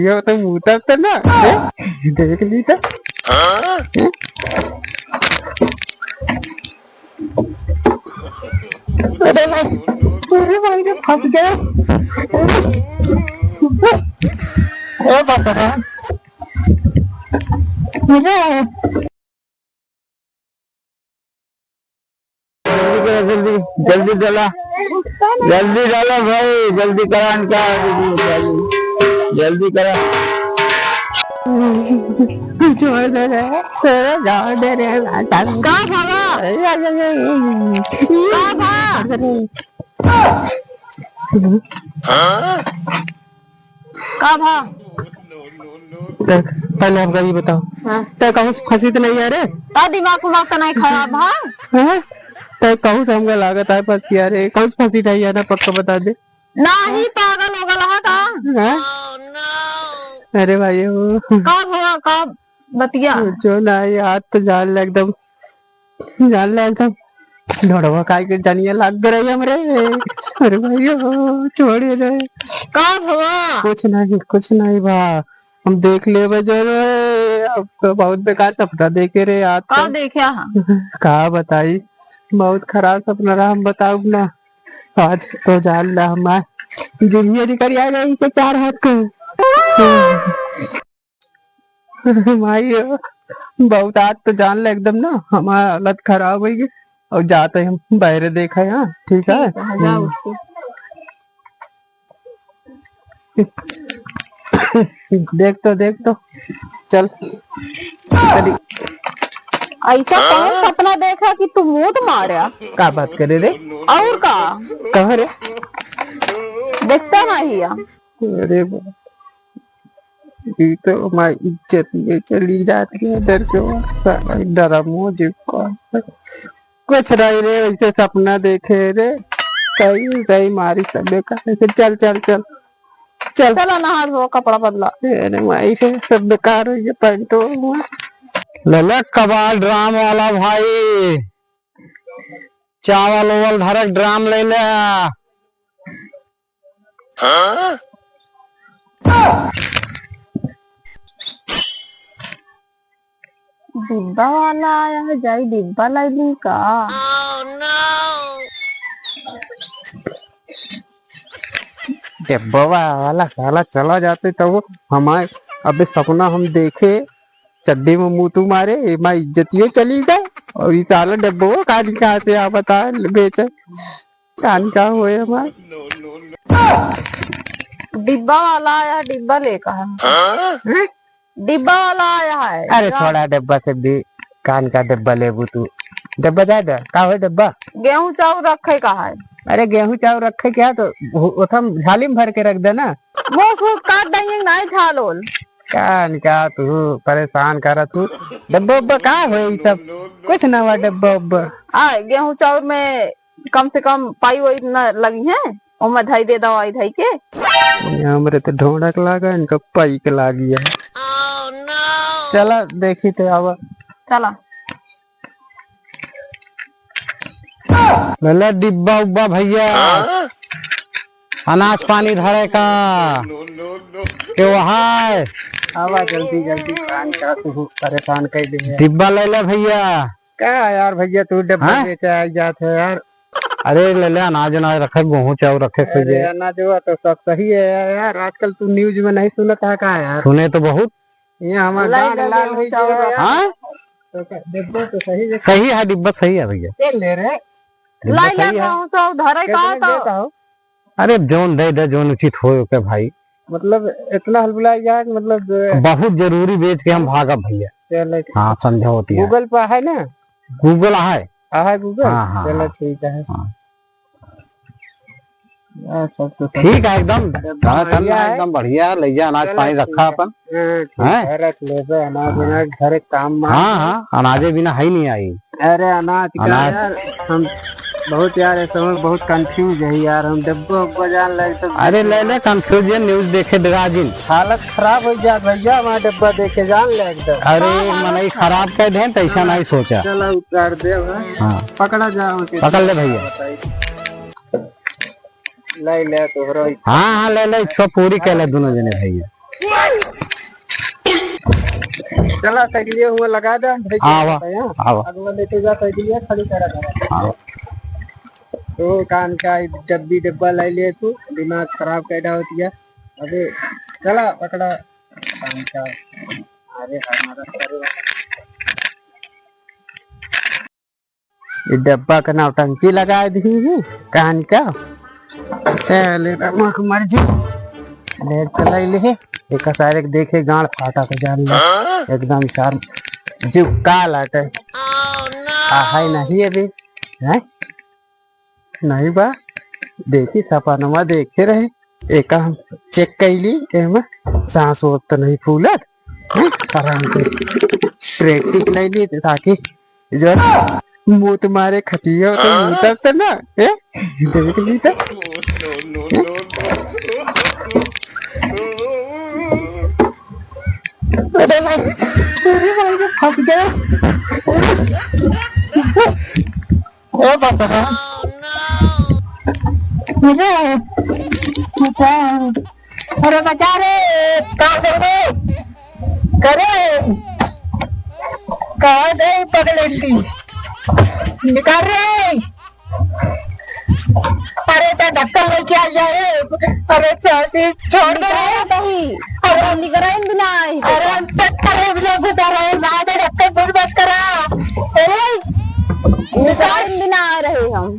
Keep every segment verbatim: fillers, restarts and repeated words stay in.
ये तो मुंह तक तो ना, हैं? देख ली तो। हैं? अरे भाई, अरे भाई, ये फंस गया। ए बाबा, अरे। जल्दी करा, जल्दी, जल्दी डाला, जल्दी डाला भाई, जल्दी करा इनका, जल्दी करा। छोड़ दे रे, छोड़ दे रे, छोड़ दे रे, छोड़ दे रे। का भवा? का भा? का भा? ते पहले हमका ये बताओ, हाँ। ते कहूँ से फंसी तो नहीं है रे? का दिमाग उमाग तो नहीं खराब है? हाँ? ते कहूँ से हमका लागत है फंसी है रे, कहूँ से फंसी नहीं है ना, पक्का बता दे। नहीं, पागल हो गल है का? हाँ? अरे भाई हो। का भवा, का बतिया? कुछो नहीं, आज तो जान ले एकदम, जान ले एकदम ढोड़वा खाए के जनिया लाग रही हमरे। अरे भाई हो, छोड़े रे। का भवा? कुछ नहीं, कुछ नहीं बा, हम देख लेबे जो रे। अब तो बहुत बेकार सपना देखे रे आज का तो। देख्या हा? का बताई, बहुत खराब सपना रहा, हम बताउब ना। आज तो जान ला हमार जिभिया निकल आ गई के चार हाथ के। माई हो, बहुत आज तो जान ले एकदम ना, हमार हालत खराब होइ गई। और जाते हम बहरे देखा यहाँ, ठीक है? ठीक है, जाओ। हम्म। देख तो, देख तो, चल। चली। ऐसा कौन सपना देखा कि तू मूत मारा? का बात करे रे? और का? कहाँ रे? देखता नहीं है। अरे बा-, ई तो हमारी इज्जत में चली जाती है, डर के मारे, साला डरा मुझे का। कुछ नहीं रे, ऐसे सपना देखे रे, कहीं, कहीं मारी सब बेकार है। चल, चल, चल, चल। चला नहा धो, कपड़ा बदला। अरे माई रे, सब बेकार हो गया, पैंटो हुआ। ले ले कबाड़ ड्राम वाला भाई, चावल ओवल धरक ड्राम ले ले। हाँ? डिब्बा वाला आया है, जाई डिब्बा लाई ली का? डिब्बा वाला साला चला जाते तो वो हमारे, अबे सपना हम देखे, चड्डी में मुतू मारे, ए माँ इज्जतियो चली गए, और ये साला डिब्बा वो कहानी कहाँ से आ बता बेचे। कान का होए हमार? डिब्बा वाला आया, डिब्बा लेकर है। हाँ? हैं? डिब्बा वाला आया है। अरे छोड़ा डिब्बा से भी, कान का डिब्बा लेबू तू। डिब्बा जाए दे, का होए डिब्बा? गेहूं चाउर रखे का है। अरे गेहूं चाउर रखे क्या तो वो, वो तो हम झाली में भर के रख दे ना। वो सूत काट देंगे, नहीं झाल ओल। कान का तू परेशान करा तू। डिब्बा उब्बा का होए ई सब? कुछ ना हुआ डिब्बा उब्बा। आ, गेहूं चाउर में कम से कम पाई ओई न लगी है, ओमे धई दे दवाई धई के। हमरे तो ढोंढक लागा, इनका पाई के लागी है। चला देखी ते आवा। चला। ले ले डिब्बा उब्बा भैया, अनाज पानी धरे का के वहाय। आवा जल्दी जल्दी, कान का तू परेशान कर दे। डिब्बा ले ले भैया। का यार भैया, तू डब्बा हाँ? बेचे आ जात है यार। अरे ले ले, अनाज अनाज रखे, गेहूं चाउर रखे, अरे खोजे। अनाज हुआ तो सब सही है यार, आजकल तू news में नहीं सुनत है का यार? सुने तो बहुत। ये हमार लाई लाल, ले लाल गेहूं हुई चाउर गया रखे। यार। हाँ? तो का, डब्बा तो सही है। सही है, डिब्बा सही है भैया। ये ले रे। डिब्बा लाई सही ले है। गेहूं चाउर धरे कितने का देता तो? हो? अरे जौन दे दे, जौन उचित होए ओके भाई। मतलब इतना हलबुलाइ गया कि मतलब बहुत जरूरी बेच के हम भागब भैया। चलो ठीक। हाँ, समझौती है। Google पे है ना? Google है। है Google? हाँ, हाँ, चलो हाँ। ठीक है। हाँ। यार, सब तो ठीक है एकदम। अरे दाना बढ़िया चलना है। एकदम बढ़िया है, ले जा अनाज चलो पानी ठीक रखा है। अपन। हाँ, ठीक हैं? है, रख लेबे, अनाज हाँ। उनाज घरे काम में हाँ, आए। हाँ, अनाजे बिना है ही नहीं आई। अरे अनाज का अनाज। यार, हम बहुत यार, इस समय बहुत confuse है यार, हम डब्बा उब्बा जान लग तो अरे ले ले, confusion news देखे दे राजिन। हालत खराब हो जात भैया, हमारा डब्बा देखे जान ले एकदम। अरे का हालत मनई खराब? खराब कर दे, तो ऐसा हाँ। नहीं सोचा। चला उतार दे, हाँ। हाँ। पकड़ा जाओ उसे। पकड़ ले भैया। बताइए। ले ले तोहरो। हाँ, हाँ, ले ले, इच्छा पूरी कर ले दोनों जने भैया। चला, साइकिलिया हुआ लगा दे, भाई, हाँ, चलता है, हाँ। आवा। अब वो लेके जा, साइकिलिया खड़ी करा दे। हाँ। तो कान का डब्बी डब्बा लाई ले तू, दिमाग खराब कैदा होती है। अबे चला, पकड़ा कान का। अरे हमारा, अरे ई डब्बा का नौटंकी लगाए दी ही, कान का। ए, ले रे, माँ के मर्जी। ले चलाई ले। एक सारे के देखे गांड फाटा तो जान ले। एकदम सार जीव काल आटे। आ, है नहीं अभी। हैं? नहीं बा। देखी सपनवा देखे रहे। एका हम चेक कैली, एमे सांस ओस तो नहीं फूलत। हैं? आराम से प्रैक्टिस ले ली ताकि जो मूत मारे खटिया तो मूतत तो ना, हैं? देख ली तो। अरे भाई, अरे भाई, मैं फंस गया। ओ बाबा। अरे, बचा, अरे बचा रे, का कर रे? करे, कहाँ गई पगलेंडी? निकाल रे। अरे, तो ढक्कन लेके आ जा रे। अरे, चाची, छोड़ दे रे। निकाल कहीं। अरे, हम निकाल बिना आए। अरे, हम चेक कर रहे, बिना घुसा रहे, ना दे ढक्कन, दूर मत करा। अरे, निकाल बिना आ रहे हम।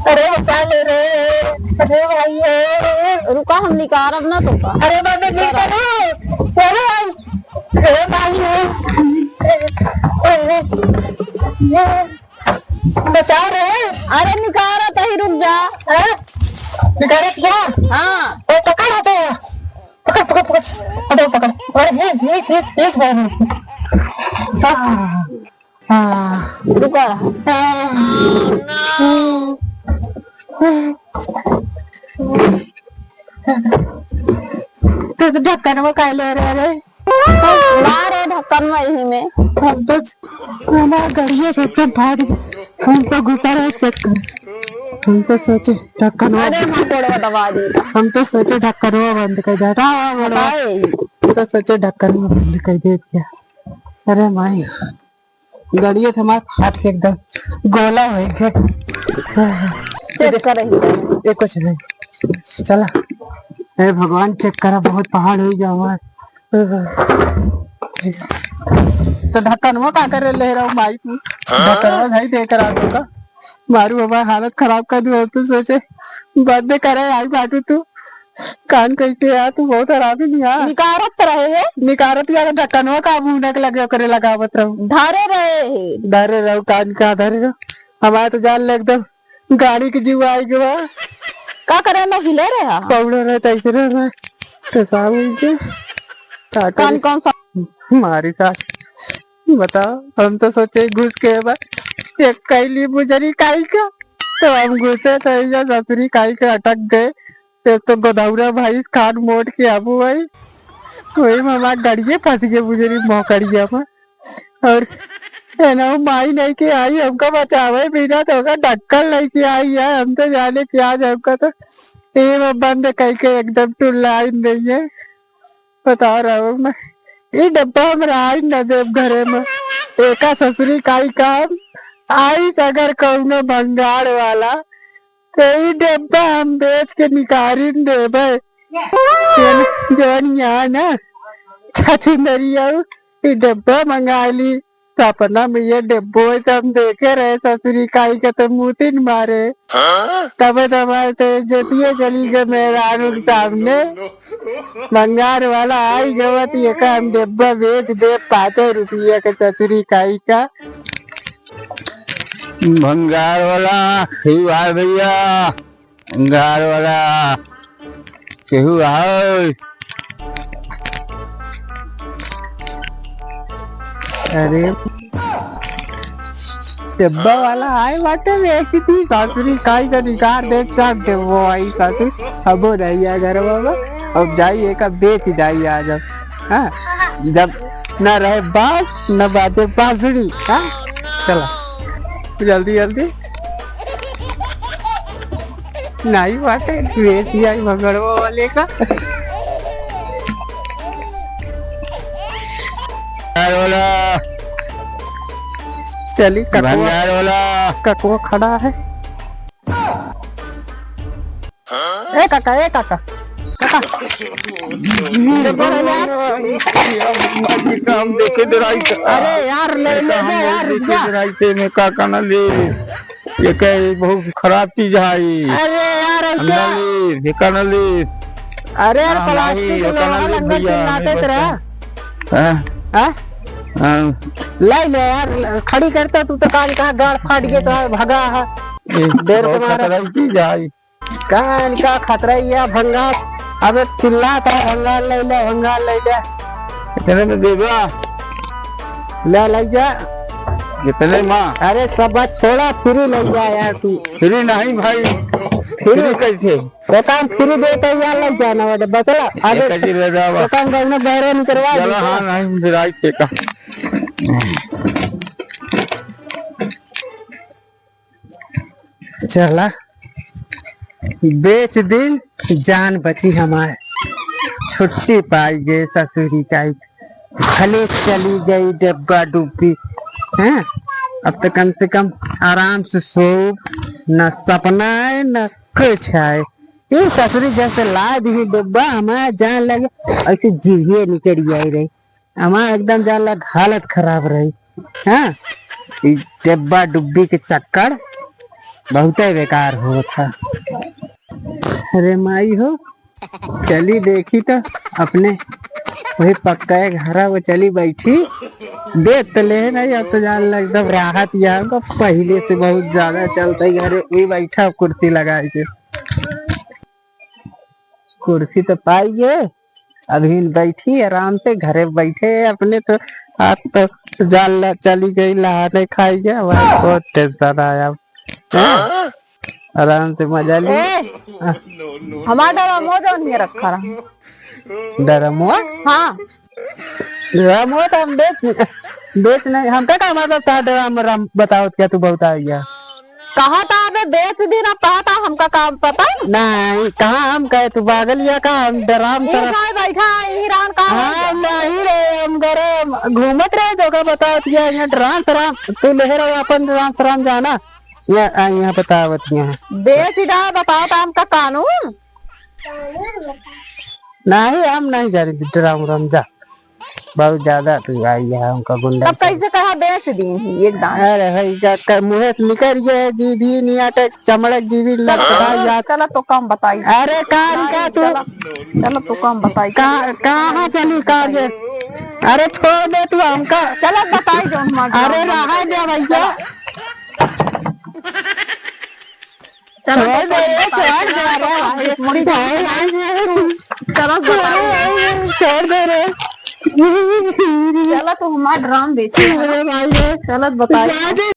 अरे बचा ले रे, अरे भाई रे। रुका, हम निकारब ना तो का। अरे बाबा जी, अरे, अरे भाई, अरे भाई रे। अरे, बचा रे। अरे निकारत ही, रुक जा। हाँ? निकारत क्या? हाँ। ओ पकड़ हाथे। पकड़, पकड़, पकड़। अरे पकड़, पकड़। अरे, ये, ये, ये, ये, ये। हाँ। हाँ। रुका। हाँ। तो ढक्कनवा काहे ले रहे रे? ना रे, ढक्कनवा यही में। हम तो, हमार गड़िया के के भारी। हम तो घुसा रहे चेक कर। हम तो सोचे ढक्कनवा अरे, हम गोड़वा दबा दी। हम तो सोचे ढक्कनवा बंद कर दे। हाँ, हाँ, गोड़वा। हाय। हम तो सोचे ढक्कनवा बंद कर दे क्या। अरे माई। गड़िया तो हमार फाट के एकदम गोला होइ गए। चेक कर रही है। ये कुछ नहीं। चला। हे भगवान, चेक करा, बहुत पहाड़ होइ गया हमार। तो ढक्कनवा का करे ले रहा हूँ माई तू? ढक्कनवा भाई दे कर आ दूंगा। मारू हमार हालत खराब कर दू, तू सोचे बंद करे आई बाटू तू। कान कैसे यार, तू बहुत हरामी नहीं यार। निकारत तो रहे है। निकारत यार, ढक्कनवा का मुंह के लगे ओकरे लगावत रहू। धरे रहे है। धरे रहू, कान का धरे रहू। हमारे तो जान ले एकदम गाड़ी के जीव आई गवा। का करे ना हिले रहे हा? पौड़ो रहे तैसे रहे। तो का हुई के? का कान करे? कौन सा? मारी सास। बताओ, हम तो सोचे घुस के बा, चेक कैली बुजरी काई का। तो हम घुसे तो इजा ससुरी काई के अटक गए। एक तो गोधौरा भाई खान मोट के आबू भाई, वही में हमार गड़िए फंस गए बुजरी मोकड़िया में। और है ना, वो माई नहीं के आई हमका बचावे बिना, तो ओका ढक्कन नहीं के आई है। हम तो जाने कि आज हमका तो ए वो बंद कई के एकदम टुल्लाइन देइए। बता रहा हूँ मैं, ई डब्बा हम रहाई न देब घरे में। एका ससुरी काई काम आइस अगर कौनो भंगार वाला, तो ई डब्बा हम बेच के निकारिन देबे। जौन, जौन यहाँ ना छछुंदरिया ई डब्बा मंगा ली। सपना में ये डेब्बो है, तो हम देखे रहे ससुरी काई के तो मुतिन मारे। हाँ? तबे तो हमारे तो इज्जतिये चली गए मेहरारू के सामने। भंगार वाला आई गवा तो ये का हम डेब्बा बेच दे पाँचों रुपया के ससुरी काई का। भंगार वाला, क्यों आ भैया? गाड़ वाला केहू है? अरे, डेब्बा वाला आए बाटे, बेइज्जती सासुरी काई का निकार देत, सब डेब्बो आई सासुर, अबो नहीं आ घरवा में। अब जाई, एका बेच जाई आज अब। हाँ, जब ना रहे बास, ना बाजे बांसुरी। हाँ, चला, जल्दी, जल्दी। नाई बाटे, बेच आई भंगड़वा वाले का। भंगार वाला। चली, ककवा, भंगार वाला। ककवा खड़ा है। ए काका, ए काका, काका। अजी, काम देखे डराई का। अरे यार, ले, ले, काम ले यार, देखे जा। डराई से में काका ना ले। ये कहे बहुत खराब चीज है ई। अरे यार, हम ऐसा ना ले, ये का ना ले। अरे यार, हाँ, प्लास्टिक नहीं, ये का ना लोहा ले लंगर भैया, चिल्लाते नहीं तेरा। बचता। हाँ? हाँ? हाँ। ले ले यार, खड़ी करता तू तो काल कहा गाड़ फाट गया तो भगा है। ये डेर बहुत के मारा। खतरा की चीज है। का इनका खतरा ही है भंगार। अबे चिल्लात है भंगार ले ले, भंगार ले ले। इतने में देबा? ले ले जा। इतने माँ? अरे सब बात छोड़ा, फ्री ले जा यार तू। फ्री नहीं भाई। फ्री? फ्री कैसे? तो काम फ्री देते यार, ले जाना वाला बतला। अबे एक जी ले जावा। तो काम करना बहरे निकलवा चला, दीजिए। हाँ, नहीं, फिर आई के का। चला, बेच दिन जान बची हमार, छुट्टी पाई गए ससुरी का। भले चली गई डब्बा डुब्बी, हैं? अब तो कम से कम आराम से सोब, न सपना है न कुछ है। ये ससुरी जैसे ला दी डब्बा, हमार जान लगे, ऐसे जीविए निकल आई रही। हमार एकदम जान लग हालत खराब रही। हाँ, ई डब्बा डुब्बी के चक्कर बहुते बेकार होत है। अरे माई हो, चली देखी तो अपने वही पक्का है घरा वो चली बैठी। देख तो ले नहीं, अब तो जान लग एकदम राहत यहाँ को पहले से बहुत ज्यादा चलता ही घरे वही बैठा कुर्सी लगाए के। कुर्सी तो पाई गए, अभी बैठी आराम से, घरे बैठे अपने तो। आज तो जान ला चली गई, नहाने खाई गया, भाई बहुत टेंशन आया। हैं? आराम से मजा ली। ए, हमार डरा मोह जौन हियाँ रखा रहा। डरमुआ? हाँ। डरमुआ तो हम बेच, बेच नहीं, हमका का मतलब था डराम राम बताओ क्या तू बहुत आ गया? कहा था अबे बेच दी ना, कहा था हमका काम पता? नहीं, कहाँ हम कहे तू पागल या का, हम डराम ई तरफ। काय बैठा है, ई रान का है? हाँ, नहीं रे, हम गरम घूमत रहे तो का बताओ क्या यहाँ डराम सराम, तू ले रहो अपन डराम सराम जाना। या, आ, यहाँ बतावत यहाँ। बेच दा, बताओ तो हमका कानून। नहीं, हम नहीं जानी डराम उराम, जा। बहुत ज्यादा तू आई है हमका गुंडा तब चल। कैसे कहा बेच दी ही एकदम? अरे भाई, का, का मुँहे से निकल गया है, जीभी नहीं आटे, चमड़क जीभी लटका हाँ, यार। चलो तो कम बताई। अरे काम नहीं, का तू? चलो, चलो तो कम बताई। का, कहाँ चली काम ये? अरे छोड़ दे तू हमका। चलो बताई जो हमार अरे काम। रहा दे भैया। चलो, छोड़ दे रे, छोड़ दे रे। मुड़ी छोड़ दे रे। चलो, बताओ। छोड़ दे रे। चलो, तो हमार ड्राम बेचे। अरे भाई रे। चलो, बताओ। जा दे।